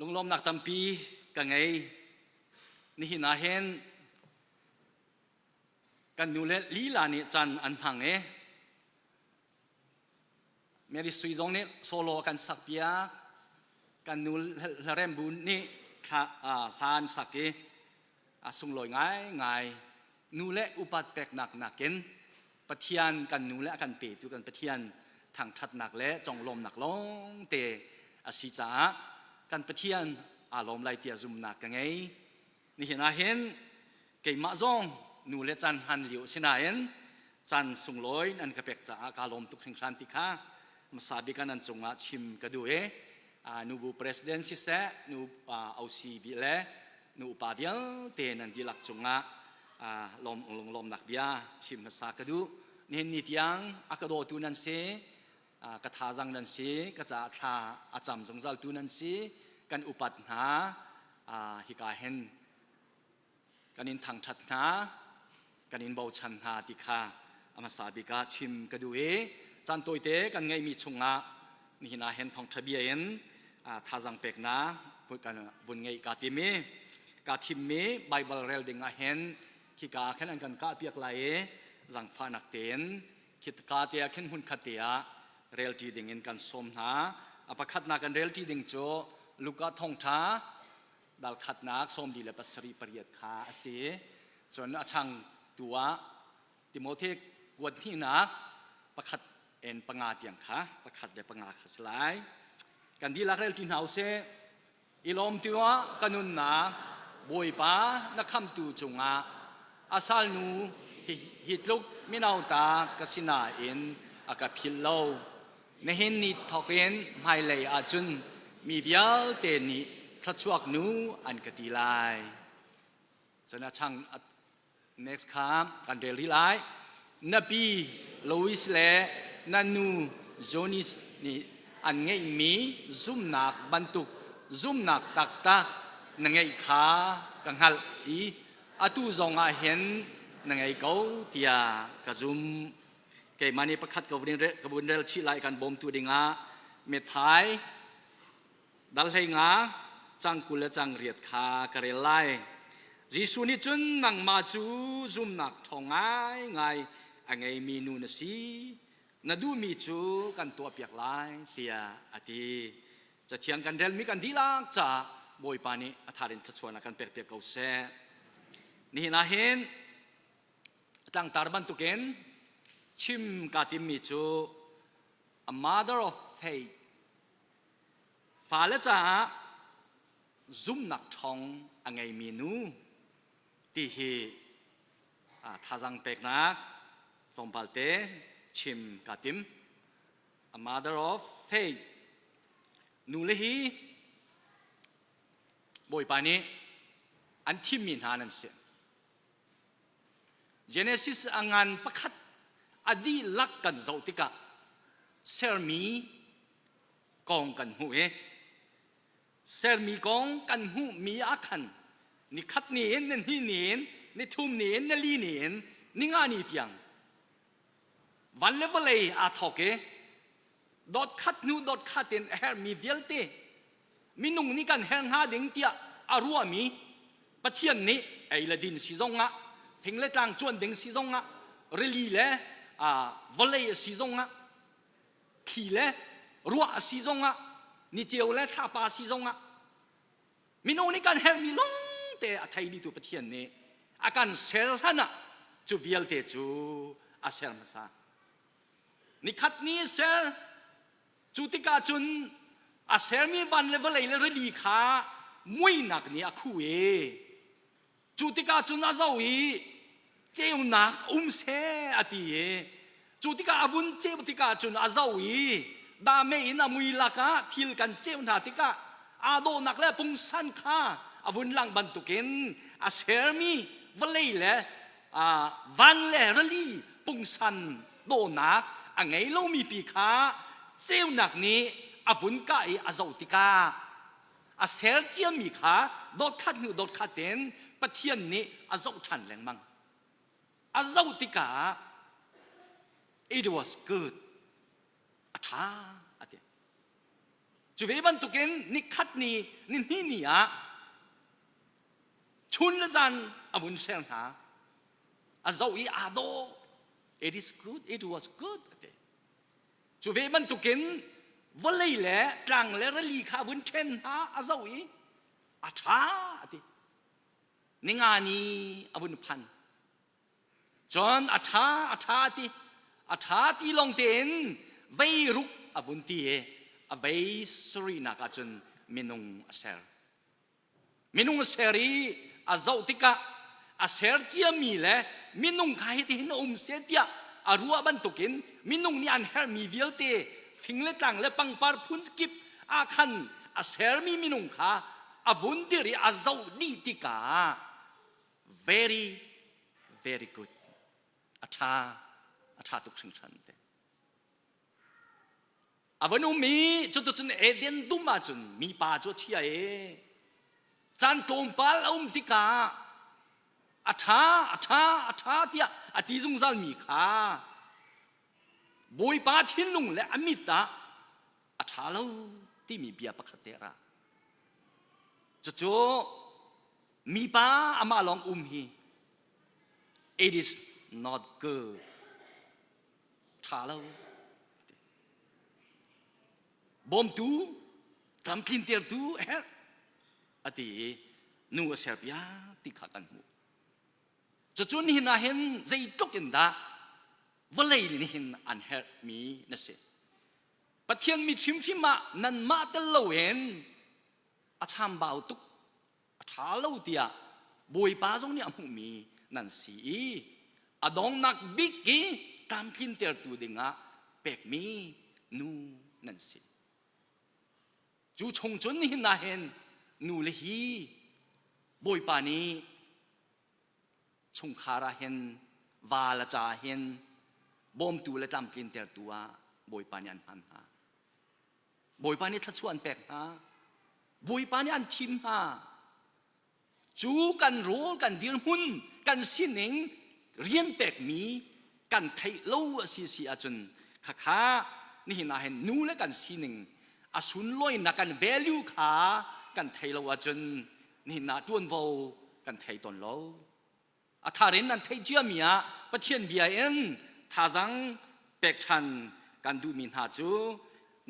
Lunglawmnak tampi ka ngei. Nihin ah hin kan nu le lila nih can an hmang i Mary Sui zong nih solo a kan sak piak. Kan nu hlarem bu nih thla hla an sak i a sunglawi ngaingai. Nu le upat peknak nakin Pathian kan nu le a kan petu kan Pathian thangṭhatnak le conglawmnak lawngte a si caah kan Pathian aa lawm lai tiah zumnak ka ngei. Nihin ah hin keimah zong nu le caan hman lio a si nain caan sunglawi nan ka pek caah kaa lawm tuk hringhran ti kha hmasa bik ah nan cungah chim ka duh i nubu president siseh nu OC le nu upa vialte nan dihlak cungah lawm lunglawmnak bia chim hmasa ka duh. Nihin ni tiang a ka dawtu nan si, ka thazang nan si, ka caah thla a cam zungzaltu nan si, kan upat hna. Hika hin kan in thangṭhat hna, kan in bochan hna ti kha a hmasa bik ah chim ka duh i caan tawite kan ngeihmi chungah nihin ah hin thawngṭha bia in thazang peknak vun ngeih kaa tim i kaa thimmi Baibal rel ding ah hin khika ah khin an kan kahpiak lai i zangfahnak tein khika te ah khin hmunkhat te ah relṭi ding in kan sawm hna. A pakhatnak kan relṭi ding cu Luka thawngṭha dal khatnak 47 pariat kha a si. Cun a changtu ah Timote kuat hnihnak pakhat en panga tiang kha pakhat le panga kha si lai. Kan dihlak rel ṭi hna usih. I lawm ti ah ka nunnak Bawipa na khamtu cungah a salnu hi, hi tluk minauta ka si nain a ka philh lo. Nihin ni thawkin hmailei ahcun mi vialte nih thluachuak nu an ka ti lai. Cun a chang next kha kan rel rih lai. Na pi Lois le na nu Jonis nih an ngeihmi zumnak bantuk zumnak taktak na ngeih kha ka hngalh i atu zong ah hin na ngei ko tiah ka zumh. Keimah nih pakhat ka vun ka vun rel chih lai kan bawmtu dingah methai dal hlei nga cang 20 le cang riat kha ka rel lai. Jesuh nih cun nangmah cu zumnak ṭhawng ngaingai a ngeimi nu na si. Na duhmi cu kan tuahpiak lai tiah a ti. Cathiang kan relmi kan dihlak caah Bawipa nih a thar in thluachuahnak kan pekpiak ko seh. Nihin ah hin tlangtar bantukin chim kaa timmi cu a mother of faith fale caah zumnak ṭhawng a ngeimi nu ti hi thazang peknak tlawmpal te chim kaa tim. A mother of faith nu le hi Bawipa nih an thimmi hna nan si. Genesis a ngan pakhat a dihlak kan zoh tikah sermi kong kan hmuh i sermi kong kan hmuhmi ah khan nikhat ni in ni hnih ni in ni thum ni in ni li ni in ni nga ni tiang van le vawlei aa thawk i dot khat hnu dot khat in a herhmi vialte minung nih kan herh hnga ding tiah a ruahmi Pathian nih ei le din si zongah fing le tlang cuan ding si zongah rili le vawlei a si zongah thli le ruah a si zongah niceu le thlapa a si zongah minung nih kan herhmi lawngte a thei dihtu Pathian nih a kan ser hlan ah cu vialte cu a ser hmasa nikhat ni ser Cu tikah cun a sermi van le vawlei le rili kha muinak nih a khuh i cu tikah cun a zoh i ceunak um seh a ti i cu tikah a vun ceu tikah cun a zoh i dame in a mui lakah thil kan ceu hna tikah aa dawhnak le pungsan kha a vun lang bantukin a sermi vawlei le van le rili pungsan dawhnak a ngei lomi pi kha ceunak nih a vun kah i a zoh tikah a ser ciami kha dot khat hnu dot khat in Pathian nih a zoh ṭhan lengmang. A zoh tikah it was good. A ṭha a ti. Cu ve bantukin nikhat ni nihnih ni ah chun le zan a vun ser hna. A zoh i aa dawh. It is good, it was good a ti. Cu ve bantukin vawlei le tlang le rili kha a vun ṭhen hna a zoh i a ṭha a ti. Ninga ni a vun phan. Cun a ṭha a ṭha ti a ṭha ti lawng tein veiruk a vun ti i a vei sarihnak ah cun minung a ser. Minung a ser i a zoh tikah a ser ciami le minung kha hitihin a um seh tiah a ruah bantukin minung nih an herhmi vialte fing le tlang le pangpar phun kip ah khan a sermi minung kha a vun dir i a zoh dih tikah very very good a ṭha a ṭha tuk hringhran te a van um i cuticun Eden dum ahcun mipa cu a chia i caan tlawmpal a um tikah a ṭha a ṭha a ṭha tiah a ti zungzal mi kha Bawipa thinlung le a mit ah a ṭha lo timi bia pakhat te a ra cucu Mipa amah lawng um hi it is not good. Ṭha lo. Bawmtu, tlamtlintertu a herh a ti i nu a serpiak ti kha kan hmuh. Cucu nihin ah hin zeitluk in dah vawlei nih hin an herhmi na si. Pathian mi hrimhrim ah nanmah tel loin a chambau tuk a ṭha lo tiah Bawipa zong nih a hmuhmi nan si i a donghnak bik i tlamtlintertu dingah pekmi nu nan si. Cu chung cun nihin ah hin nu le hi Bawipa nih chungkhar ah hin va le ca hin bawmtu le tlamtlintertu ah Bawipa nih an hman hna. Bawipa nih thluachuah an pek hna. Bawipa nih an thim hna. Cu kan rawl, kan dirhmun, kan sining, rian pekmi kan theih lo a si si ahcun khakha nihin ah hin nu le kan sining a sunlawinak kan value kha kan thei lo ahcun nihin ah ṭuanvo kan thei tawn lo. A thar in nan theih ciami ah Pathian bia in thazang pek ṭhan kan duhmi hna cu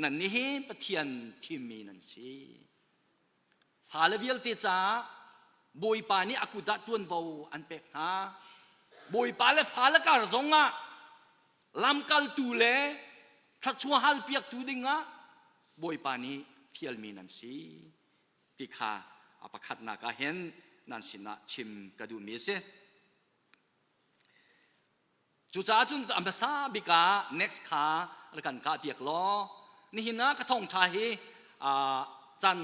nannih hi Pathian thimmi nan si. Fale vialte caah Bawipa nih a kut ah ṭuanvo an pek hna. Bawipa le fale kar zongah lamkaltu le thluachuah halpiaktu dingah Bawipa nih fialmi nan si. ti kha a pakhatnak ah hin nan sinah chim ka duhmi a si. Cucaah cun a hmasa bik ah next kha rak kan kah piak law nihin ah ka thawngṭha hi caan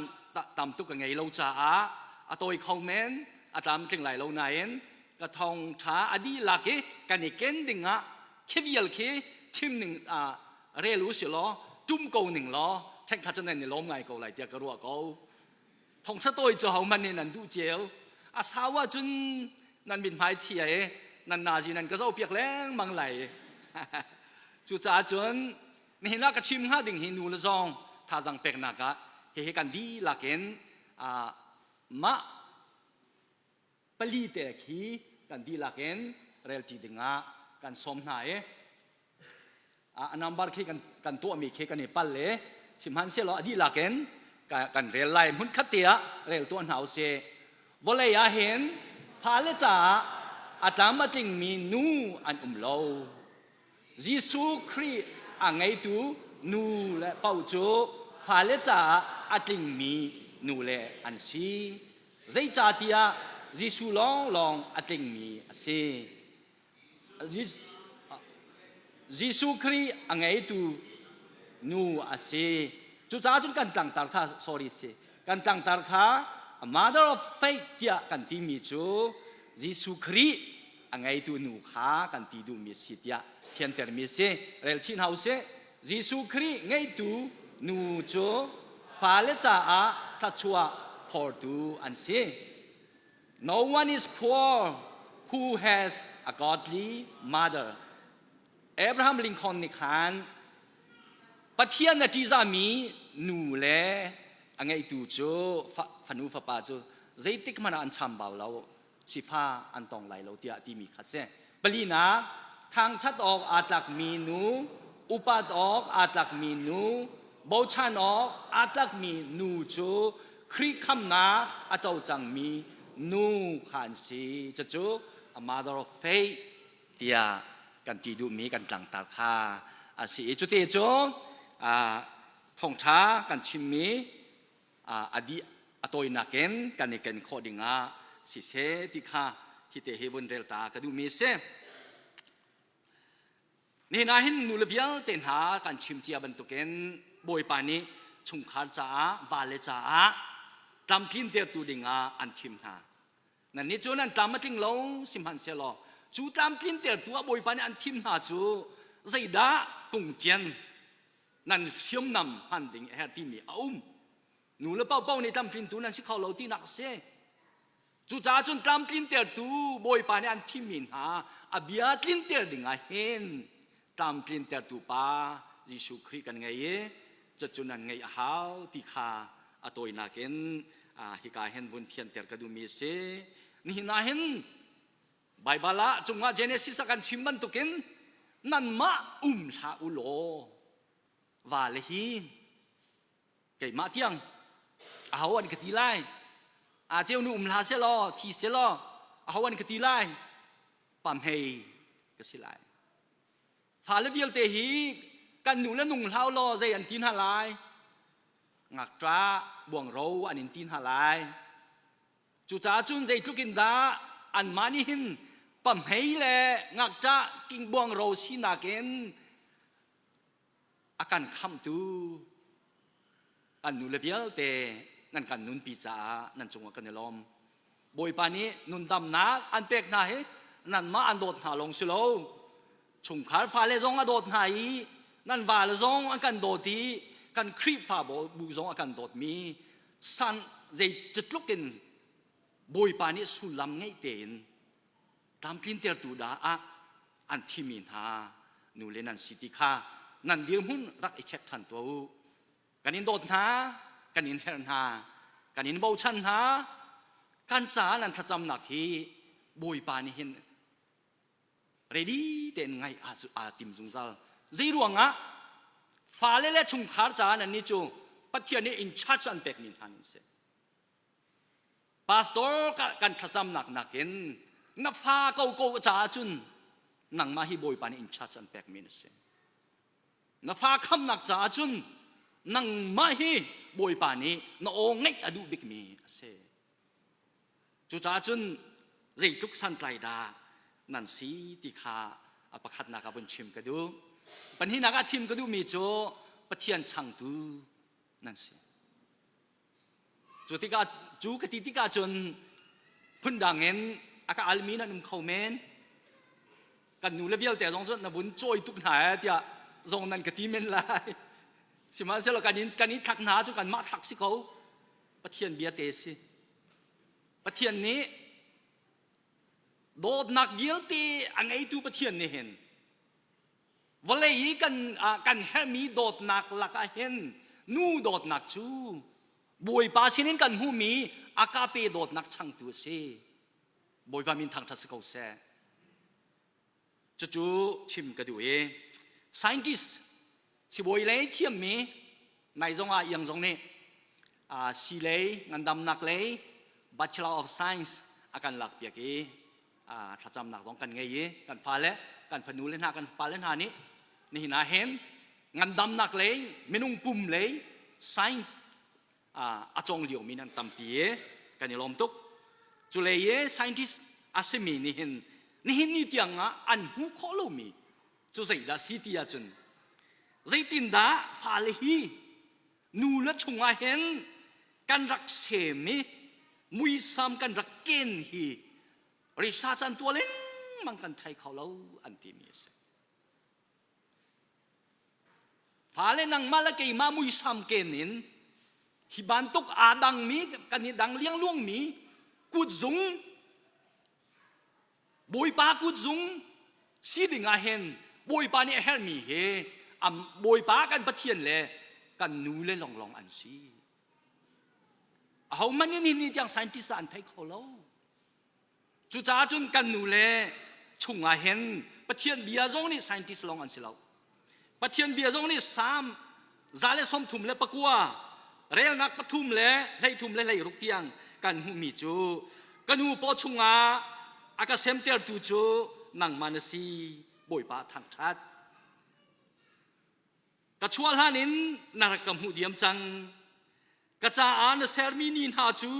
tam tuk ka ngei lo caah a tawi kho men a tlamtling lai lo nain ka thawngṭha a dihlak i kan i ken ding ah khi vial khi chim ning rel u si law tum ko ning law ṭhenkhat cu nan i lawm ngai ko lai tiah ka ruah ko thongṭha tawi cu hohmanh nih nan duh cio a sau ahcun nan mithmai chia i nan nazi nan ka zohpiak lengmang lai cucaah cun nihin ah ka chim hnga ding hi nu le zong thazang peknak ah hihi kan dihlak in mah pali te khi kan dihlak in relṭi dingah kan sawm hna i a number khi kan tuahmi khi kan i pal i sihmanhsehlaw a dihlak in kan rel lai hmun khat te ah rel tuah hna usih vawlei ah hin fale caah a tlam a tlingmi nu an um lo Jesuh Khrih a ngeitu nu le paoh cu fale caah a tlingmi nu le an si Zeicahtiah Jesuh lawnglawng a tlingmi a si. Jesuh Khrih a ngeitu nu a si. Cucaah cun kan tlangtar kha sorry si. Kan tlangtar kha Mother of Faith tiah kan timi cu Jesuh Khrih a ngeitu nu kha kan ti duhmi si tiah thiantermi si. Rel chin hau sih. Jesuh Khrih ngeitu nu cu fale caah thluachuah phortu an si. No one is poor who has a godly mother. Abraham Lincoln nih khan Pathian a ṭihzahmi nu le a ngeitu cu fanu fapa cu zeitik hmanh ah an chambau lo sifa an tong lai lo tiah timi kha si. Palinak, thangṭhat awk aa tlakmi nu, upat awk aa tlakmi nu, bochan awk aa tlakmi nu cu Khrih khamnak a co cangmi nu kha an si. Cucu a mother of faith tiah kan ti duhmi kan tlangtar kha a si i cuti cu thawngṭha kan chimmi a dih a tawinak in kan i ken khawh dingah siseh ti kha hite hi vun rel ta ka duhmi a si. Nihin ah hin nule vialte hna kan chim cia bantukin Bawipa nih chungkhar caah vale caah tlamtlintertu dingah an thim hna. Nannih cu nan tlam a tling lo sihmanhsehlaw cu tlamtlintertu ah Bawipa nih an thim hna cu zeidah kungcian nan hriamnam hman ding a herh timi a um. Nu le paohpaoh nih tlamtlintu nan si kho lo tinak a si. Cucaah cun tlamtlintertu Bawipa nih an thimmi hna a bia tlinter ding ah hin tlamtlintertu pa Jesuh Khrih kan ngei i cucu nan ngeih a hau ti kha a tawinak in hika hin vun thianter ka duhmi a si. Nihin ah hin Baibal ah cungah Genesis a kan chim bantukin nanmah um hlah u law vale hi keimah tiang aho an ka ti lai a ceu nu um hlah seh law thi seh law aho an ka ti lai pamhei ka si lai fale vialte hi kan nu le nung hlau law zei an ti hna lai ngakṭah buangro an in ti hna lai cucaah cun zeitluk in dah anmah nih hin pamhei le ngakṭah king buangro sinak in a kan khamhtu kan nule vialte nan kan nunpi caah nan cungah kan i lawm. Bawipa nih nundamnak an pek hna hi nanmah an dawt hna lawng si lo. Chungkhar fale zong a dawt hna i nan vale zong an kan dawt i kan Khrihfabu zong a kan dawtmi san zei tluk in Bawipa nih sullam ngeih tein tlamtlintertu dah ah an thimi hna nule nan si ti kha nan dirhmun rak i check ṭhan tuah u. Kan in dawt hna, kan in herh hna, kan in bochan hna. Kan caah nan thlacamnak hi Bawipa nih hin ready tein ngaih aa tim zungzal. Zei ruangah fale le chungkhar caah nannih cu Pathian nih in charge an pekmi hna nan si. Pastor kan thlacamnak nakin na fa ko ko caah cun nangmah hi Bawipa nih in charge an pekmi na si. Na fa khamnak caah cun nangmah hi Bawipa nih na aw ngeih a duh bikmi a si. Cucaah cun zeitluk santlai dah nan si ti kha a pakhatnak ah vun chim ka duh. Pahnihnak ah chim ka duhmi cu Pathian changtu nan si. Cu tikah cu ka ti tikah cun phundang in a ka almi nan um kho men. Kan nu le vialte zong cu na vun cawi tuk hna ee tiah zong nan ka ti men lai. Sihmanhsehlaw kan in kan i thlak hna cu kanmah thlak si ko. Pathian bia te si. Pathian nih dawtnak vialte a ngeitu Pathian nih hin Vawlei i kan, kan herhmi dawtnak lakah hin nu dawtnak cu Bawipa sinin kan hmuhmi agape dawtnak changtu a si. Bawipa min thangṭhat si ko seh. Cucu chim ka duh i scientist sibawi lei thiammi nai zong ah iang zong nih sii lei ngandamnak lei Bachelor of Science a kan lakpiak i thlacamnak zong kan ngei i kan fale kan fanu le hna kan fapale hna nih nihin ah hin ngandamnak lei minung pum lei science a cawng liomi nan tampi i kan i lawm tuk cu lei i scientist a simi nih hin nihin ni tiang ah an hmuh khawh lomi cu zeidah si ti ahcun zeitindah fale hi nu le chungah hin kan rak sem i muisam kan rak ken hi research an tuah lengmang kan thei kho lo an timi a si. Fale nangmah le keimah muisam ken in hi bantuk aa dangmi kan i dang liangluangmi kutzung Bawipa kutzung si ding ah hin Bawipa nih a herhmi hi Bawipa kan Pathian le kan nu le longlong an si. Ahohmanh nih ni tiang scientist ah an thei kho lo. Cucaah cun kan nu le chungah hin Pathian bia zong nih scientist lawng an si lo. Pathian bia zong nih Salm 139 relnak pathum le 13 le 16 tiang kan hmuhmi cu ka nu paw chungah a ka semtertu cu nangmah na si Bawipa thangṭhat. Ka chuah hlan in na rak ka hmuh diam cang. Ka caah na sermi ni hna cu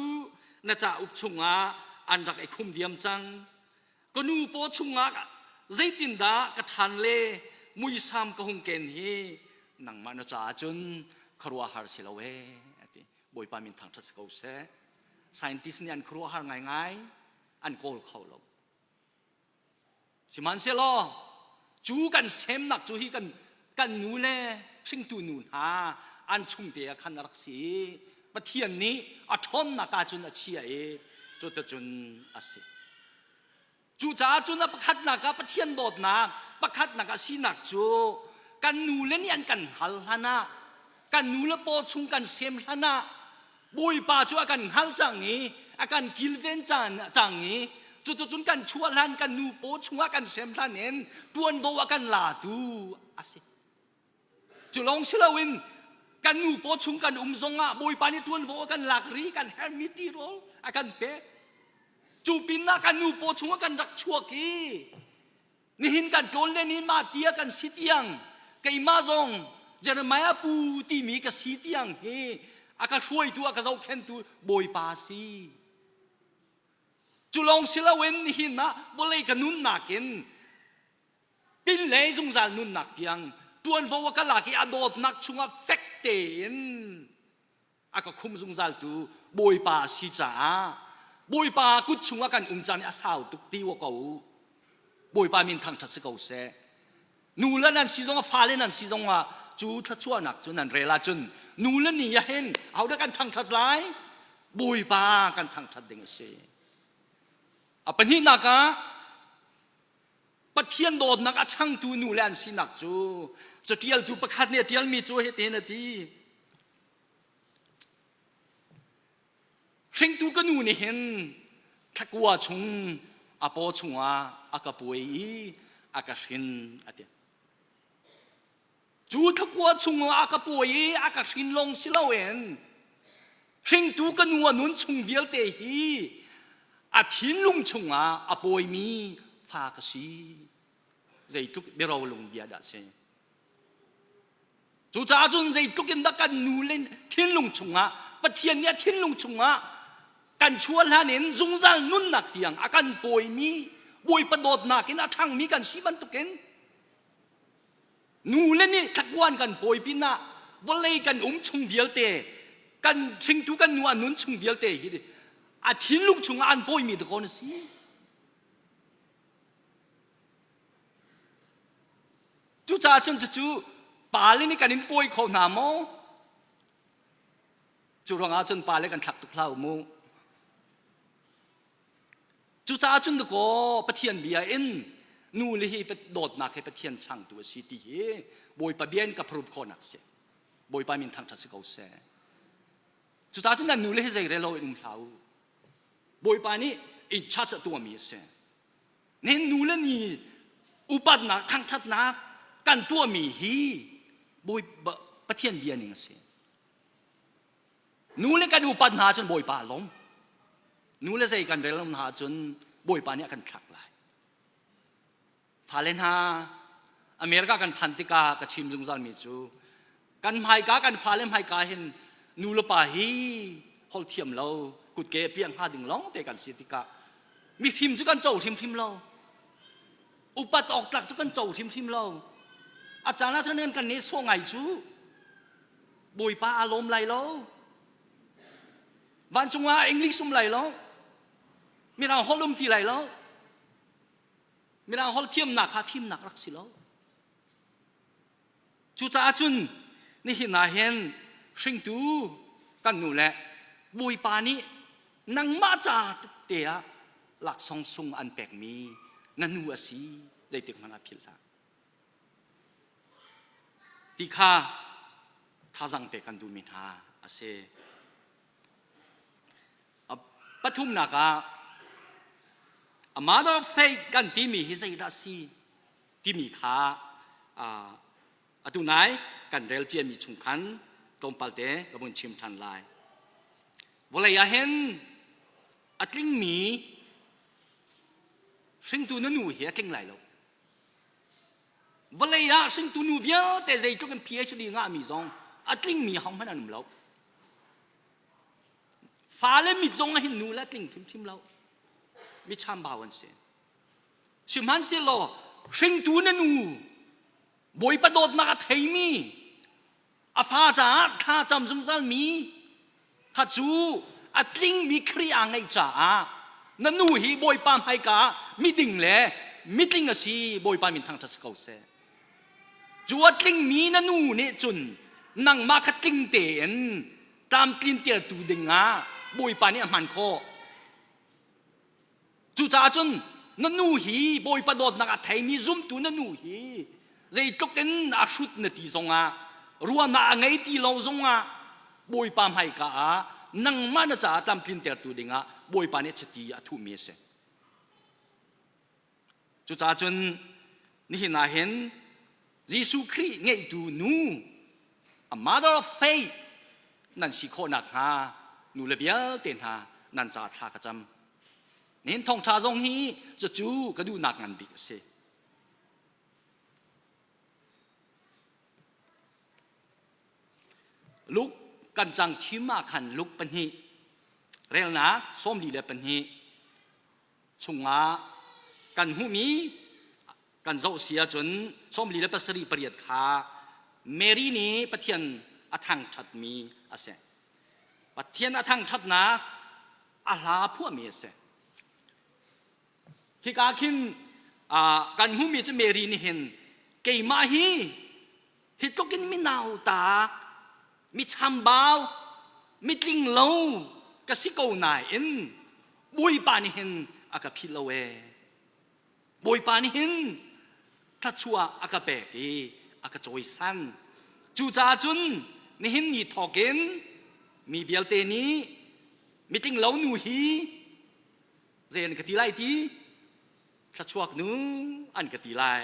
na cauk chungah an rak i khum diam cang. Ka nu paw chungah zeitindah ka ṭhan le muisam ka hung ken hi nangmah na caah cun khuaruahhar si lo ee a ti. Bawipa min thangṭhat si ko seh. Scientist nih an khuaruahhar ngaingai, an kawl kho lo. Sihmanhsehlaw cu kan semnak cu hi kan kan nu le hringtu nu hna an chungte ah khan a rak si i Pathian nih a ṭhawnnak ah cun a chia i cuticun a si. Cucaah cun a pakhatnak ah Pathian dawtnak, pakhatnak a sinak cu kan nu le nih an kan hal hlan ah kan nu le paw chung kan sem hlan ah Bawipa cu a kan hngal cang i a kan kilven cang i cuticun kan chuah hlan kan nu paw chungah kan sem hlan in tuanvo a kan latu a si. Cu lawng si loin kan nu paw chung kan um zongah Bawipa nih tuanvo a kan lak ri kan hermi tirawl a kan pek. Cu pinah kan nu paw chungah kan rak chuak i Nihin kan tlawn len hi mah tia kan si tiang keimah zong Jeremiah pu timi ka si tiang hi a ka hruaitu a ka zohkhentu Bawipa si. Cu lawng si loin nihin ah vawlei ka nunnak in pinlei zungzal nunnak tiang tuanvo a ka lak i a dawtnak chungah fek tein a ka khum zungzaltu Bawipa a si caah Bawipa kut chungah kan um caan i a sau tuk ti wa ko Bawipa min thangṭhat si ko seh. Nu le nan si zongah fale nan si zongah cu thluachuahnak cu nan rel ahcun nu le ni ah hin ahodah kan thangṭhat lai? Bawipa kan thangṭhat ding a si. A pahnihnak ah Pathian dawtnak a changtu nu le an sinak cu caṭialtu pakhat nih a ṭialmi cu hitin a ti. Hringtu ka nu nih hin thlakua chung a paw chungah a ka puai i a ka hrin a ti. Cu thlakua chungah a ka puai i a ka hrin lawng si loin hringtu ka nu a nun chung vialte hi a thinlung chungah a pawimi fa ka si. Zeitluk biarolung bia dah si. Cucaah cun zeitluk in dah kan nu le thinlung chungah Pathian nih a thinlung chungah kan chuah hlan in zungzal nunnak tiang a kan pawimi Bawipa dawtnak in a ṭhangmi kan si bantukin nu le nih thlakuan kan pawi pinah vawlei kan um chung vialte kan hringtu kan nu a nun chung vialte hi a thinlung chungah an pawimi dakaw na si. Cucaah cun cucu pale nih kan in pawi kho hna maw? Cu ruangah cun pale kan thlak tuk hlah u mu. Cucaah cun dakaw Pathian bia in nu le hi dawtnak hi Pathian changtu a si ti hi Bawipa bia in ka prove khawhnak a si. Bawipa min thangṭhat si ko seh. Cucaah cun nan nu le hi zei rel lo in um hlah u. Bawipa nih in charge a tuahmi a si. Nihin nu le ni upatnak thangṭhatnak kan tuahmi hi Bawi Pathian bia ning a si. Nu le kan upat hna ahcun Bawipa a lawm. Nu le zei kan rel lo hna ahcun Bawipa nih a kan thlak lai. Fale hna America kan phan tikah ka chim zungzalmi cu kan hmaika kan fale hmaika hin nu le pa hi holh thiam lo kutke piah hnga ding lawng te kan si tikah mifim cu kan co hrimhrim lo upat awk tlak cu kan co hrimhrim lo a caan ah cun kan nehsawh ngai cu bawipa aa lawm lai lo vancung ah english um lai lo mirang holh um ti lai lo mirang holh thiamnak kha fimnak rak si lo Cucaah cun nihin ah hin hringtu kan nu le Bawipa nih nangmah ca te ah laksawng sung an pekmi na nu a si zeitik hmanh ah philh hlah. Ti kha Thazang pek kan duhmi hna a si. Pathumnak ah a mother of faith kan timi hi zeidah si timi kha atu nai kan rel ciami chung khan tlawmpal te ka vun chim ṭhan lai. Vawlei ah hin a tlingmi hringtu na nu hi a tling lai lo. Vawlei ah hringtu nu vialte zeitluk in PhD ngahmi zong a tlingmi hohmanh an um lo. Fale mit zong ah hin nu le a tling hrimhrim lo. Mi chambau an si. Sihmanhsehlaw hringtu na nu Bawipa dawtnak a theimi a fa caah thla cam zungzalmi kha cu a tlingmi Khrih aa ngeih caah na nu hi Bawipa hmaika ah miding le mitling a si Bawipa min thangṭhat si ko seh. Cu a tlingmi na nu nih cun nangmah kha tling tein tlamtlintertu dingah Bawipa nih a hman khawh. Cucaah cun na nu hi Bawipa dawtnak a theimi zumtu na nu hi zeitluk in a hrut na ti zongah ruahnak a ngei ti lo zongah Bawipa hmaika ah nangmah na caah tlamtlintertu dingah Bawipa nih chiti a thuhmi a si. Cucaah cun nihin ah hin Jesuh Khrih ngeihtu nu a mother of faith nan si khawh nakhnga nu le vialte hna nan ca thla ka cam. Nihin thawngṭha zong hi cucu ka duhnak ngan bik a si. Luke kan cang thim ah khan Luke pahnih relnak 42 chungah kan hmuhmi kan zoh si ahcun 47 pariat kha Mary nih Pathian a thangṭhatmi a si. Pathian a thangṭhatnak a hla phuahmi a si. Hika khin kan hmuhmi cu Mary nih hin keimah hi hi tluk in mi nautak, mi chambau, mi tling lo ka si ko nain Bawipa nih hin a ka philh lo ee. Bawipa nih hin thluachuah a ka pek i a ka cawisan. Cucaah cun nihin ni thawk in mi vialte nih mitling lo nu hi zei an ka ti lai ti thluachuak nu an ka ti lai.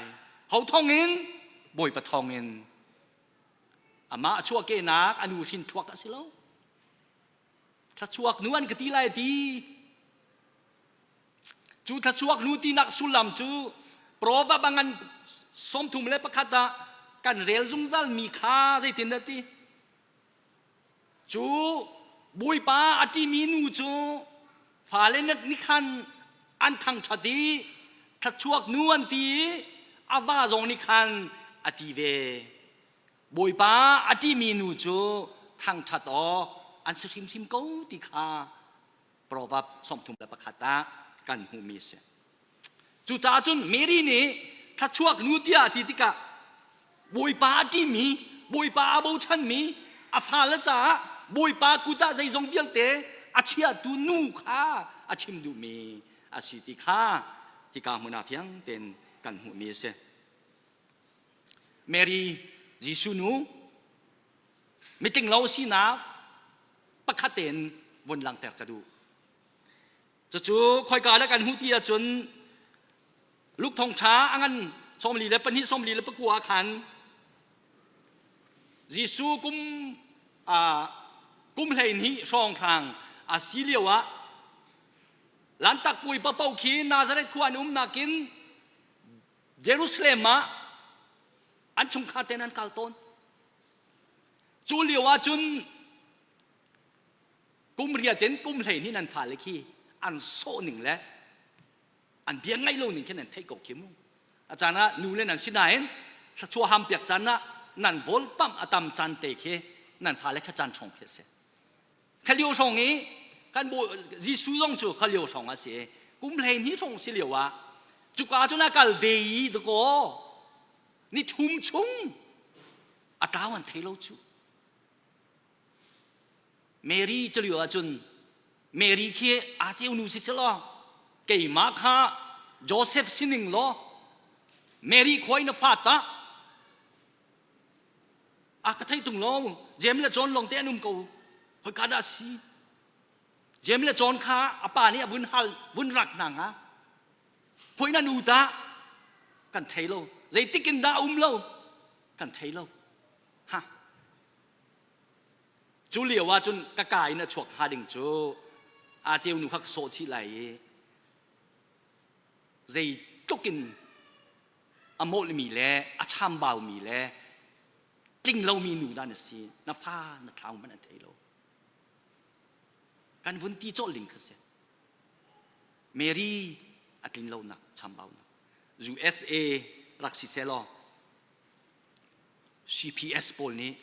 Ho thawng in Bawipa thawng in amah a chuahkehnak a nu hrin thuak a si lo. Thluachuak nu an ka ti lai ti Cu thluachuak nu tinak sullam cu Proverb a ngan 31 ah kan rel zungzal mi kha zeitin dah ti? Cu Bawipa a ṭimi nu cu fale nih khan an thangṭhat i thluachuak nu an ti i a va zong nih khan a ti ve. Bawipa a ṭimi nu cu thangṭhat awk an si hrimhrim ko ti kha Proverb 31 ah kan hmuhmi a si. Cucaah cun Mary nih thluachuak nu tiah a ti tikah Bawipa a ṭimi, Bawipa a bochanmi, a fale caah Bawipa kut ah zeizong vialte a chiahtu nu kha a chim duhmi a si ti kha hika hmun ah fiang tein kan hmuhmi a si. Mary Jesuh nu mitlinglo sinak pakhat tein vun langhter ka duh. Cucu khoika dah kan hmuh ti ahcun Luke thawngṭha a ngan 42 49 ah khan Jesuh kum kum 12 hrawnghrang a si lio ah Lantak puai paoh khi Nazareth khua an umnak in Jerusalem ah an chungkhar tein an kal tawn. Cu lio ah cun kum riat in kum 12 nan fale khi an sawh ning le an bia ngaih lo ning khi nan theih ko khi mu. A caan ah nu le nan si nain thluachuah ham piak caan ah nan volpamh a tam caan te khi nan fale kha caan hrawng khi a si. Kha lio hrawng i kan Jesuh zong cu kha lio hrawng a si. Kum 12 hrawng si lio ah cuka cun a kal ve i dakaw ni thum chung a tlau an thei lo cu. Mary cu lio ahcun Mary khi aa ceu nu si selaw keimah kha Joseph sining law Mary khoi na fa tah? A ka thei tung lo. Jeim le John lawng te an um ko. Hoi ka dah si? Jeim le John kha a pa nih a vun hal vun rak hna hnga. Hoi na nu dah kan thei lo. Zeitik in dah um lo kan thei lo. Ha. Cu lio ah cun ka ka in a chuak hnga ding cu a ceu nu kha ka sawh chih lai i zeitluk in a mawlhmi le a chambaumi le tling lomi nu dah na si na fa na thlau hmanh an thei lo kan vun ti cawlh ding kha si Mary a tlin lonak chambaunak USA rak si seh law CPS pawl nih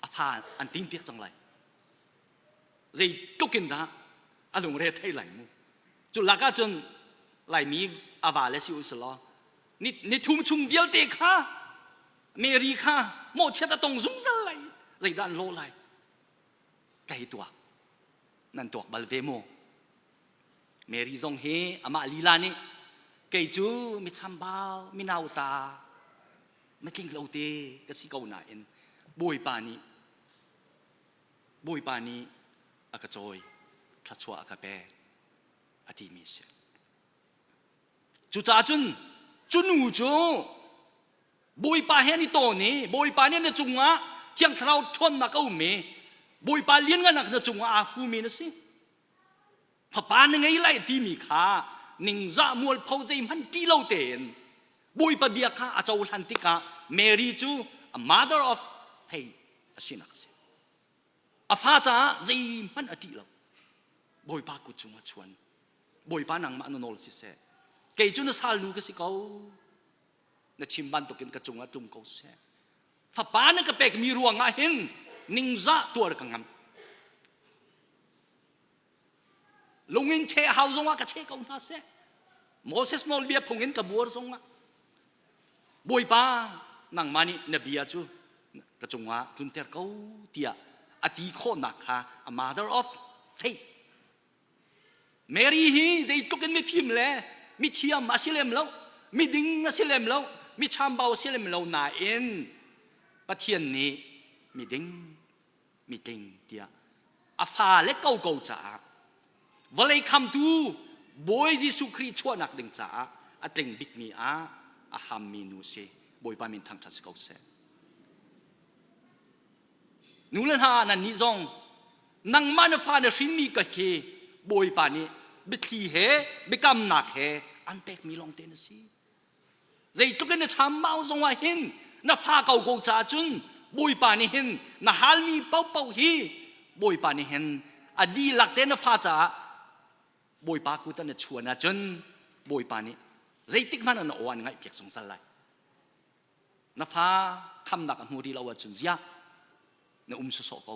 a fa an ting piak cang lai zeitluk in dah a lungre thei lai mu cu lak ah cun laimi a va le si u selaw ni ni thum chung vialte kha Mary kha mawhchiat a tong zungzal lai zeidah an lawh lai kai tuak nan tuak bal ve maw Mary zong hi amah lila nih kei cu mi chambau mi nauta matling lo te ka si ko nain Bawipa nih Bawipa nih a ka cawi, thluachuah a ka pek a timi a si. Cucaah cun cu nu cu Bawipa he an i tawn i Bawipa nih na cungah Thiang Thlarau ṭhawnnak a um i Bawipa lianngannak na cungah aa fumi na si. Fapa na ngei lai timi kha ningzah mualpho zeihmanh ṭih lo tein Bawipa bia kha a cohlan tikah Mary cu a mother of faith a sinak a si. A fa caah zeihmanh a ṭih lo. Bawipa kut cungah chuan. Bawipa nangmah na nawl siseh. Kei cu na salnu ka si ko. Na chim bantukin ka cungah tlung ko seh. Fapa na ka pekmi ruangah hin ningzah tuar ka ngam. Lungin cheh hau zongah ka cheh ko hna seh. Moses nawlbia phung in ka buar zongah Bawipa nangmah nih na bia cu ka cungah tlunter ko tiah a ti khawhnak kha a mother of faith. Mary hi zeitluk in mifim le mithiam a si lem lo, miding a si lem lo, mi chambau a si lem lo nain Pathian nih miding mitling tiah a fale koko caah vawlei khamtu Bawi Jesuh Khrih chuahnak ding caah a tling bikmi ah a hammi nu si Bawipa min thangṭhat si ko seh. Nu le hna nan nih zong nangmah na fa na hrinmi ka khi Bawipa nih biathli he biakamnak he an pekmi lawngte na si. Zeitluk in na chambau zongah hin na fa ko ko caah cun Bawipa nih hin na halmi paohpaoh hi Bawipa nih hin a dihlak te na fa caah Bawipa kut ah na chuan ahcun Bawipa nih zeitik hmanh ah na aw an ngaihpiak zungzal lai. Na fa khamnak a hmu rih lo ahcun ziah na um sawsawh ko.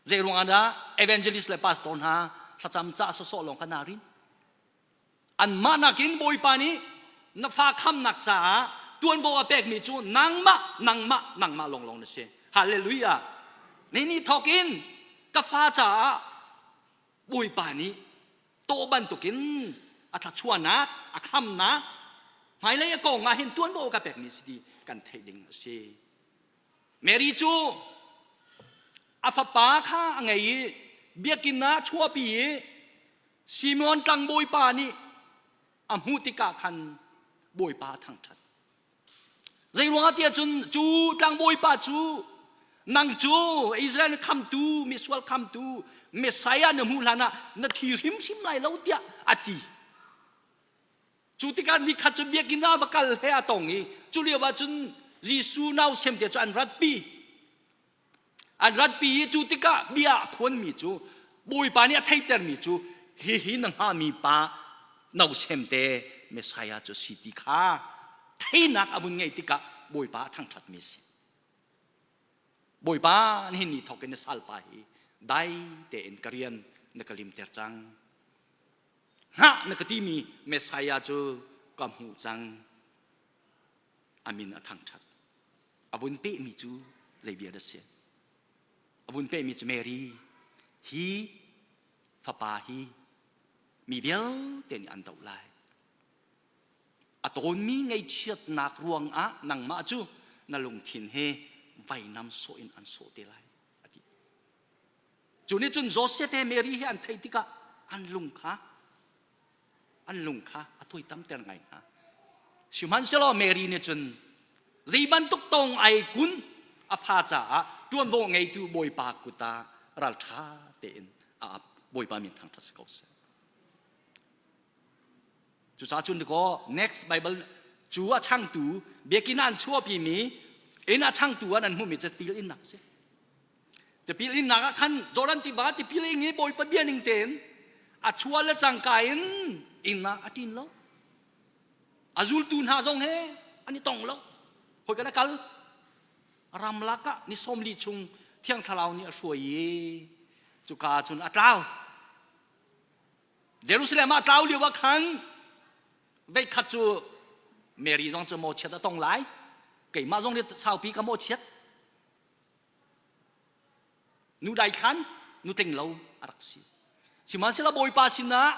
Zei ruangah dah evangelist le pastor hna thlacam cah sawsawh lawng kha naa rin? Anmah nakin Bawipa nih na fa khamnak caah tuanvo a pekmi cu nangmah, nangmah, nangmah lawnglawng na si. Hallelujah. Ni ni thawk in ka fa caah Bawipa nih tawh bantukin a thluachuahnak, a khamnak, hmailei a kong ah hin tuanvo a ka pekmi si ti kan theih ding a si. Mary cu a fapa kha a ngei i biakinn ah chuahpi i Simon tlangbawipa nih a hmuh tikah khan Bawipa a thangṭhat. Zeiruangah tiah cun cu tlangbawipa cu nang cu Israel khamtu, misual khamtu, Messiah na hmuh hlanah na thi hrimhrim lai lo tiah a ti. Cu tikah nikhat cu biakinn ah va kal he a tong i cu lio ah cun Jesuh nausem te cu an ratpi. An ratpi i cu tikah bia a phuanmi cu Bawipa nih a theitermi cu hihi na hngahmi pa nausem te Messiah cu si ti kha theinak a vun ngeih tikah Bawipa a thangṭhatmi a si. Bawipa nihin ni thawk in na salpa hi dai tein ka rian na ka limter cang. Hngah na ka timi Messiah cu ka hmuh cang. A min a thangṭhat. A vun pehmi cu zei bia dah si? A vun pehmi cu Mary hi fapa hi mi vialte nih an doh lai. A tawnmi ngaihchiatnak ruangah nangmah cu na lungthin he vainam sawh in an sawh te lai a ti. Cu nih cun Joseph he Mary he an theih tikah an lung kha an lung kha a tuaitamter ngai hna. Sihmanhsehlaw Mary nih cun zei bantuk tong ai kun a fa caah ṭuanvo ngeitu Bawipa kut ah ralṭha tein a ap. Bawipa min thangṭhat si ko seh. Cucaah cun dikaw next Bible cu a changtu biakinn ah an chuahpimi inn a changtu ah nan hmuhmi cu tipil innak a si. Tipil innak ah khan Jordan tiva tipil ing i Bawipa bia ning tein a chuah le cangka in inn ah a ṭin lo. A zultu hna zong he an i tong lo. Hoi kan a kal. Ramlak ah ni 40 chung Thiang Thlarau nih a hruai i cuka ah cun a tlau. Jerusalem ah tlau lio ah khan veikhat cu Mary zong cu mawchiat a tong lai. Keimah zong nih saupi ka mawchiat. Nu daithlan, nu tling lo a rak si. Sihmanhsehlaw Bawipa sinah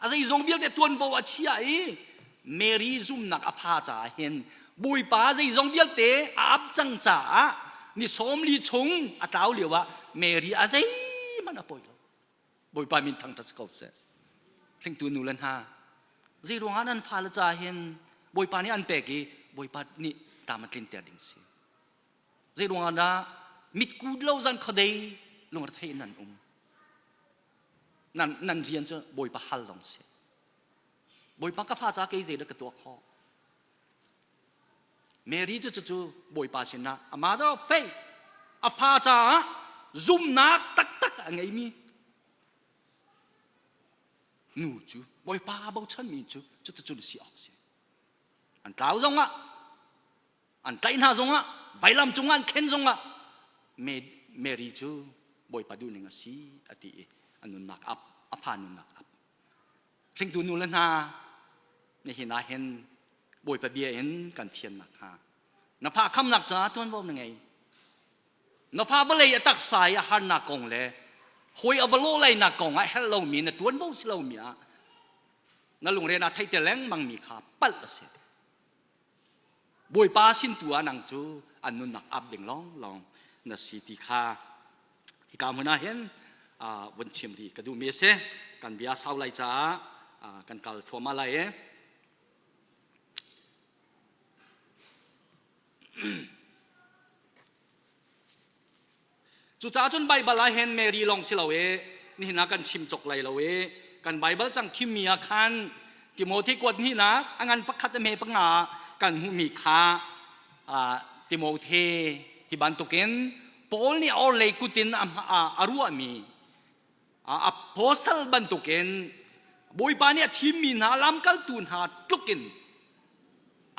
a zeizong vialte tuanvo a chia i Mary zumnak a pha caah hin Bawipa zeizong vialte a ap cang caah ni 40 chung a tlau lio ah Mary a zeihmanh a poi lo. Bawipa min thangṭhat si ko seh. Hringtu nu le hna, zei ruangah nan fale ca hin Bawipa nih an pek i Bawipa nih tam a tlinter ding si. Zei ruangah dah mitku lo zan khuadei lungrethei in nan um. Nan, nan rian cu Bawipa hal lawng si. Bawipa ka fa ca kei zei dah ka tuah khawh? Mary cu cucu Bawipa sinah a mother of faith a fa caah zumnak taktak a ngeimi nu cu Bawipa bochanmi cu cuticun si awk si. An tlau zongah an tlaih hna zongah vailam cungah an khen zongah Mary cu Bawipa duhning a si a ti i a nunnak ap a fa nunnak ap Hringtu nu le hna nihin ah hin Bawipa bia in kan fiannak hnga na fa khamnak caah tuanvo na ngei. Na fa vawlei a taksa i a harnak kong le hawi a va lawh lainak kong ah herh lomi na tuanvo si lomi ah na lungre naa theih te lengmang mi kha palh a si. Bawipa sin tu ah nang cu an nunnak ap ding lawnglawng na si ti kha hika hmun ah hin vun chim rih ka duhmi a si. Kan bia sau lai caah kan kal thluahmah lai i Cucaah cun Baibal ah hin Mary lawng si lo i nihin ah kan chim cawk lai lo i kan Baibal cang thimmi ah khan Timothy kuat hnihnak a ngan pakhat a hme panga kan hmuhmi kha Timothy hi bantukin Paul nih orhlei kut in a ruahmi apostle bantukin Bawipa nih a thimmi hna lamkaltu hna tlukin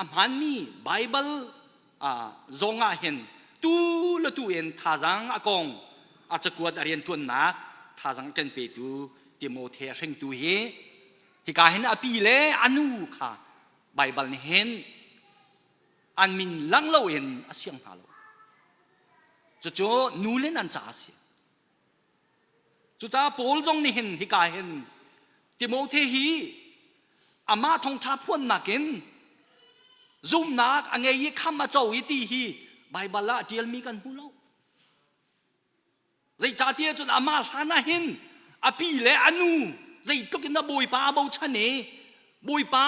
a hmaanmi Baibal zong ah hin tu le tu in thazaang a kong a cakuat a rianṭuannak thazaang a kan petu Timote a hringtu hi hika hin a pi le a nu kha Baibal nih hin an min lang loin a siang hna lo. Cucu nu le nan caah a si. Cucaah Paul zong nih hin hika hin Timote hi amah thawngṭha phuannak in zumhnak a ngei i kham a co i ti hi Baibal ah a ṭialmi kan hmu lo. Zeicahtiah cun amah hlan ah hin a pi le a nu zeitluk in a Bawipa a bochan i Bawipa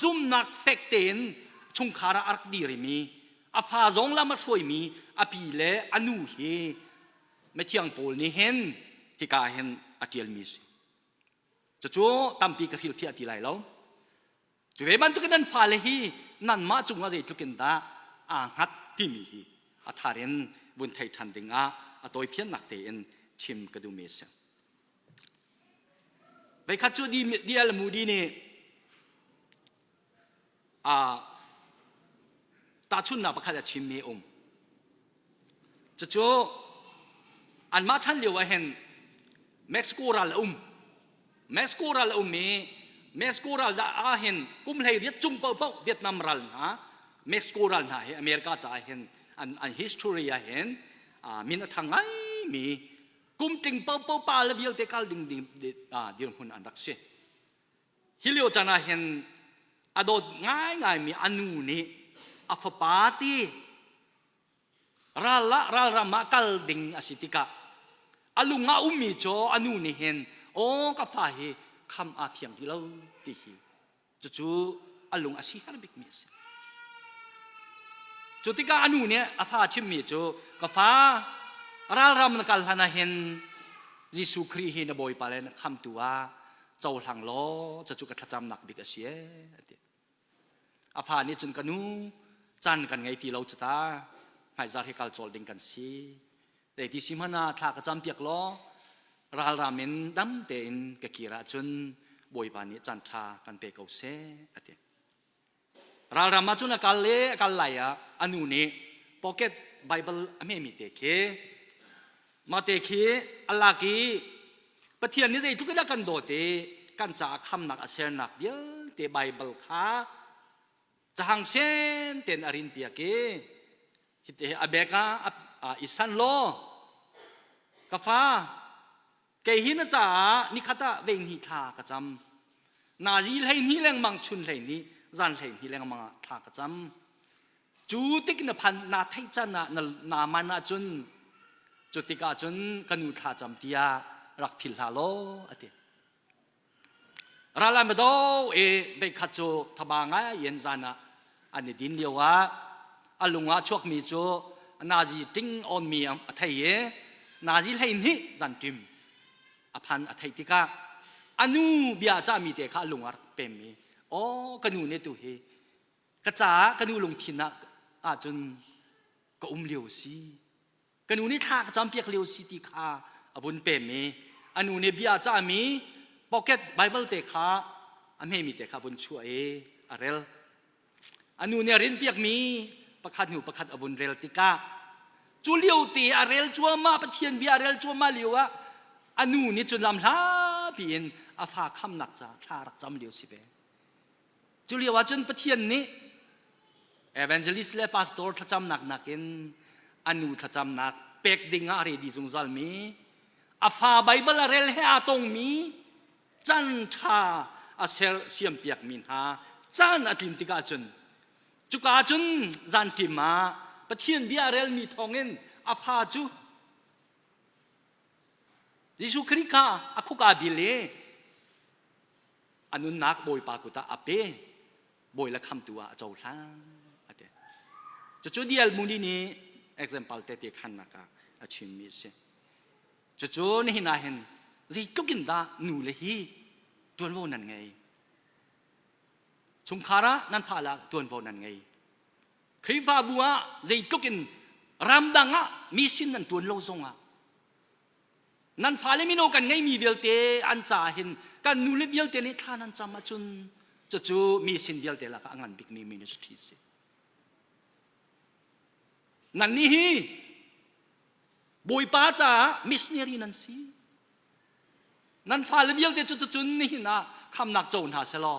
zumhnak fek tein chungkhar ah a rak dirimi a fa zong lam a hruaimi a pi le a nu hi Mithiang Paul nih hin hika hin a ṭialmi a si. Cucu tampi ka hrilhfiah ti lai lo. Cu ve bantukin nan fale hi nanmah cungah zeitluk in dah aa hngat timi hi a thar in vun thei ṭhan dingah a tawifiannak tein chim ka duhmi a si. Veikhat cu D.L. Moody nih tahchunhnak pakhat a chimmi a um. Cucu anmah chan lio ah hin Mexico ral a um. Mexico ral a um i Mexico ral ah hin kum 18 cung paohpaoh Vietnam ral hna Mexico ral hna hi America caah hin an, an history ah hin min a thang ngaimi kum tling paohpaoh pa le vialte kal ding ding dirhmun an rak si. Hi lio caan ah hin a dawt ngaingaimi a nu nih a fapa ti. Ral ah ralram ah kal ding a si tikah a lung ah ummi cu a nu nih hin aw ka fa hi kham aa fiang ti lo ti hi cucu a lung a si har bikmi a si. Cu tikah a nu nih a fa chimmi cu ka fa ralram na kal hlan ah hin Jesuh Khrih hi na Bawipa le na khamtu ah cohlang law cucu ka thlacamnak bik a si ee a ti. A fa nih cun ka nu caan kan ngei ti lo cu ta hmaizar hi kal cawl ding kan si. Zeiti si hmanh ah thla ka campiak law ralram in dam tein ka kir ahcun Bawipa nih caan ṭha kan pe ko seh a ti. Ralram ah cun a kal i a kal lai ah a nu nih pocket Bible a hmemi te khi mah te khi a lak i Pathian nih zeitluk in a kan dawt i kan caah khamnak a sernak vialte Bible kha cahang sen tein a rin piak i hite a bek ah i san law ka fa kei hi na caah nikhat ah veihnih thla ka cam nazi 12 lengmang chun 12 zan 12 lengmang ah thla ka cam cu tik na phan na theih can ah na man ahcun cu tikah cun ka nu thla cam tiah rak phil hlah law a ti Ral an va do i veikhat cu thaba ngai in zan ah an i din lio ah a lung ah chuakmi cu nazi ting awnmi a thei i nazi 12 zan ṭim a phan a theih tikah a nu bia cahmi te kha a lung ah rak pem i aw ka nu nih tu hi ka caah ka nu lungthin ah ahcun ka um lio a si Ka nu nih thla ka campiak lio si ti kha a vun pem i a nu nih bia a cahmi pocket Bible te kha a hmemi te kha a vun chuah i a rel. A nu nih a rinpiakmi pakhat hnu pakhat a vun rel tikah cu lio te a rel cuahmah Pathian bia a rel cuahmah lio ah a nu nih cun lam hlapi in a fa khamnak ca thla rak cam lio si ve. Cu lio ah cun Pathian nih evangelist le pastor thlacamnak nakin a nu thlacamnak pek ding ah a ready zungzal mi a fa Bible a rel he aa tongmi chan ṭha a ser siampiak mi hna caan a tlin tikah cun cuka cun zanṭim ah Pathian bia a relmi thawngin a fa cu Jesuh Khrih kha a khuk aa bil i a nunnak Bawipa kut ah a pe bawi le khamtu ah a cohlang a ti cucu D.L. Moody nih example tete khannak ah a chimmi a si cucu nihin ah hin zeitluk in dah nu le hi tuanvo nan ngei chungkhar ah nan fa lah tuanvo nan ngei Khrihfabu ah zeitluk in ramdang ah mission nan tuan lo zong ah Nan fale mino kan ngeimi vialte an caah hin kan nule vialte nih thla nan cam ahcun cucu mi sin vialte lakah a ngan bikmi ministry si. Nannih hi Bawipa caah missionary nan si. Nan fale vialte cu tucun nihin ah khamnak co hna selaw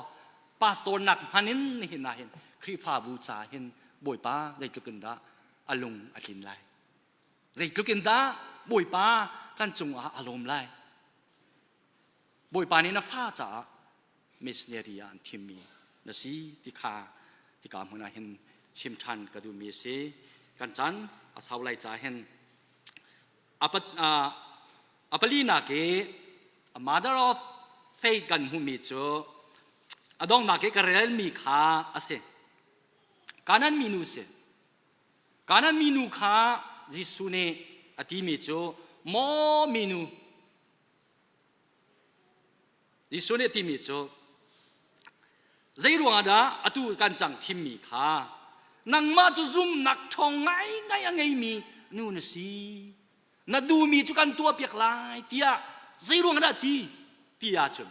pastor nak hman in nihin ah hin Khrihfabu caah hin Bawipa zeitluk in dah a lung a tlin lai. Zeitluk in dah Bawipa kan cungah a lawm lai. Bawipa nih na fa caah missionary ah an thimmi na si ti kha hika hmun ah hin chim ṭhan ka duhmi a si. Kan caan a sau lai caah hin a palinak i a mother of faith kan hmuhmi cu a donghnak i ka relmi kha a si. Kanan minu si. Kanaan minu kha Jesuh nih a timi cu maw minu Jesuh nih a timi cu zei ruangah dah atu kan cang thimmi kha nangmah cu zumnak ṭhawng ngaingai a ngeimi nu na si na duhmi cu kan tuahpiak lai tiah zei ruangah dah ti ti ahcun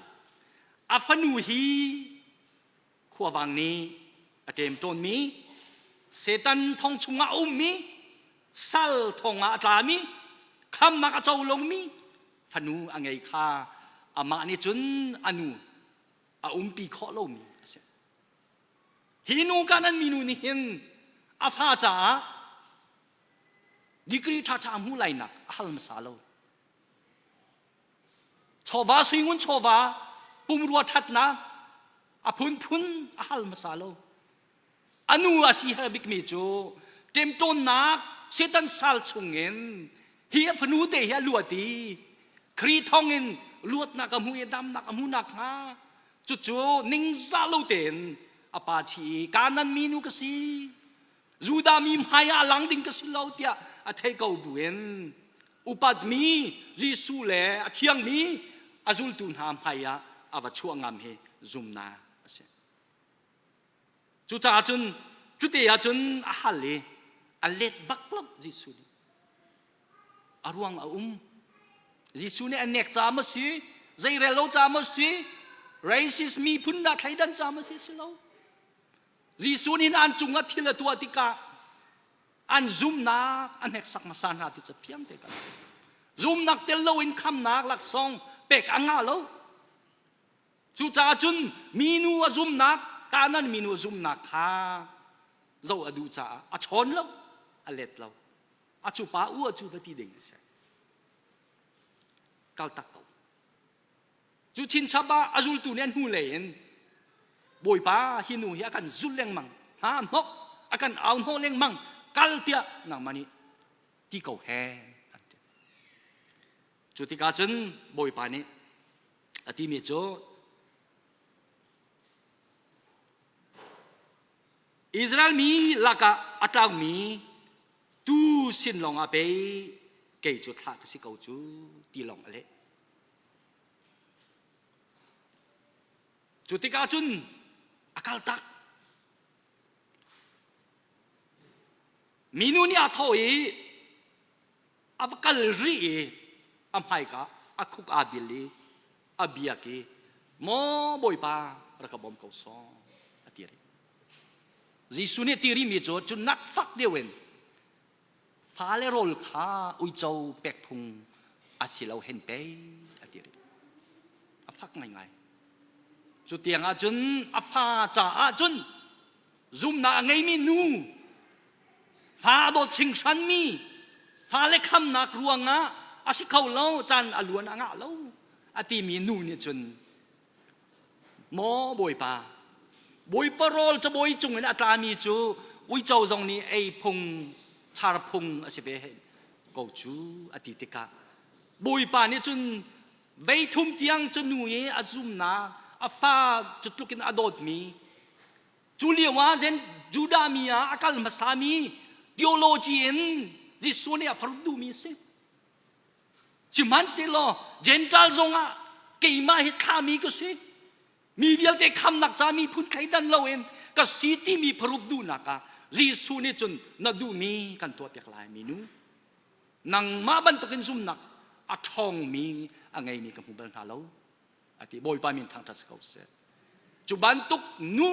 a fanu hi khuavang nih a ṭemṭawnmi Satan thong chungah a ummi sal thong ah a tlami khamnak a co lomi fanu a ngei kha amah nih cun a nu a umpi khawh lomi a si. Hi nu kanan minu nih hin a fa caah degree ṭhaṭha a hmuh lainak a hal hmasa lo. Chawva suingun chawva pumrua ṭhatnak a phunphun a hal hmasa lo. A nu a si hal bikmi cu ṭemṭawnnak Satan sal chungin hi a fanu te hi a luat i Khrih thawngin luatnak a hmu i damnak a hmu nakhnga cucu ningzah lo tein a pa chi i Kanan minu ka si Judah mi hmai ah a lang ding ka si lo tiah a thei ko buin upatmi Jesuh le a thiangmi a zultu hna hmai ah a va chuah ngam hi zumnak a si. Cucaah cun cute ah cun a hal i a let bak lo Jesuh nih. A ruang a um. Jesuh nih a nek ca maw si, zeirel lo ca maw si, racist miphun dah thleidan ca maw si si lo. Jesuh nih an cungah thil a tuah tikah an zumnak a hneksak hmasa hna ti cu fiang te kan zumnak tel loin khamnak laksawng pek a ngah lo. Cucaah cun minu a zumnak Kanan minu a zumnak kha zoh a duh caah a chawn lo, a let lo. A cu pa u a cu va ti ding a si. Kal tak ko. Cu chinchap ah a zultu nih an hnulei in Bawipa hi nu hi a kan zulh lengmang, hna hnok, a kan au hnawh lengmang, kal tiah nangmah nih ti ko he an ti. Cu tikah cun Bawipa nih a timi cu Israel mi lakah a tlaumi tuu sin lawngah pei kei cu thlah ka si ko cu ti lawng a leh. Cu tikah cun a kaltak. Minu nih aa thawh i a va kal rih i a hmaika a khuk aa bil i a biak i maw bawipa rak ka bawm ko sawh a ti rih. Jesuh nih ti rihmi cu cu nak fak deuh in fale rawl kha uico pek phung a si lo hen pei a ti rih. A fak ngaingai. Cu tiang ahcun a fa caah cun zumnak a ngeimi nu fa a dawt hringhranmi fale khamnak ruangah a si kho lo caan a luan a ngah lo a timi nu nih cun maw bawipa bawipa rawl cabawi cungin a tlami cu uico zong nih ei phung char phung a si ve ko cu a ti tikah bawipa nih cun veithum tiang cu nu i a zumnak a fa cu tluk in a dawtmi Cu lio ah zen Judah mi ah a kal hmasami theology in Jesuh nih a pharut duhmi a si. Sihmanhsehlaw Gentile zongah keimah hi thlami ka si. Mi vialte khamnak ca miphun thleidan loin ka si timi pharut duhnak ah Jesuh nih cun na duhmi kan tuahpiak lai minu. Nangmah bantukin zumnak a ṭhawngmi a ngeimi ka hmu bal hna lo. A ti Bawipa min thangṭhat si ko seh. Cu bantuk nu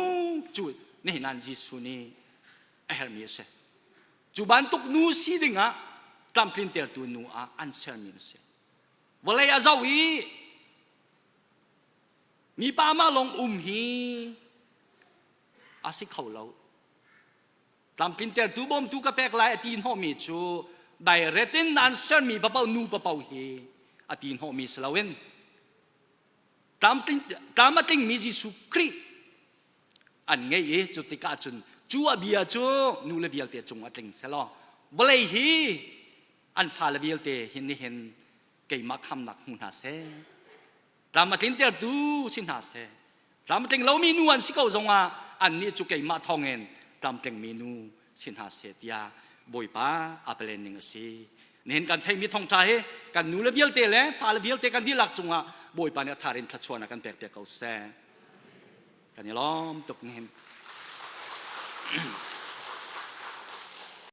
cu nihin ah Jesuh nih a herhmi a si. Cu bantuk nu si dingah tlamtlintertu nu ah an sermi a si. Vawlei a zoh i mipa mah lawng um hi a si kho lo. Tlamtlintertu bawmtu ka pek lai a ti hnawhmi cu direct in an sermi papaoh nu papaoh hi a ti hnawhmi si loin tlam a tlingmi Jesuh Khrih an ngei i cu tikah cun cu a bia cu nu le vialte cung a tling selaw vawlei hi an fale vialte hin nihin keimah khamnak hmu hna seh Tlam a tlintertu si hna seh. Tlam a tling lomi nu an si ko zongah annih cu keimah thawngin tlamtlingmi nu si hna seh tiah Bawipa a palen ning a si. Nihin kan theihmi thawngṭha hi kan nu le vialte le fale vialte kan dihlak cungah Bawipa nih a thar in thluachuahnak kan pek piak ko seh. Kan i lawm tuk nihin.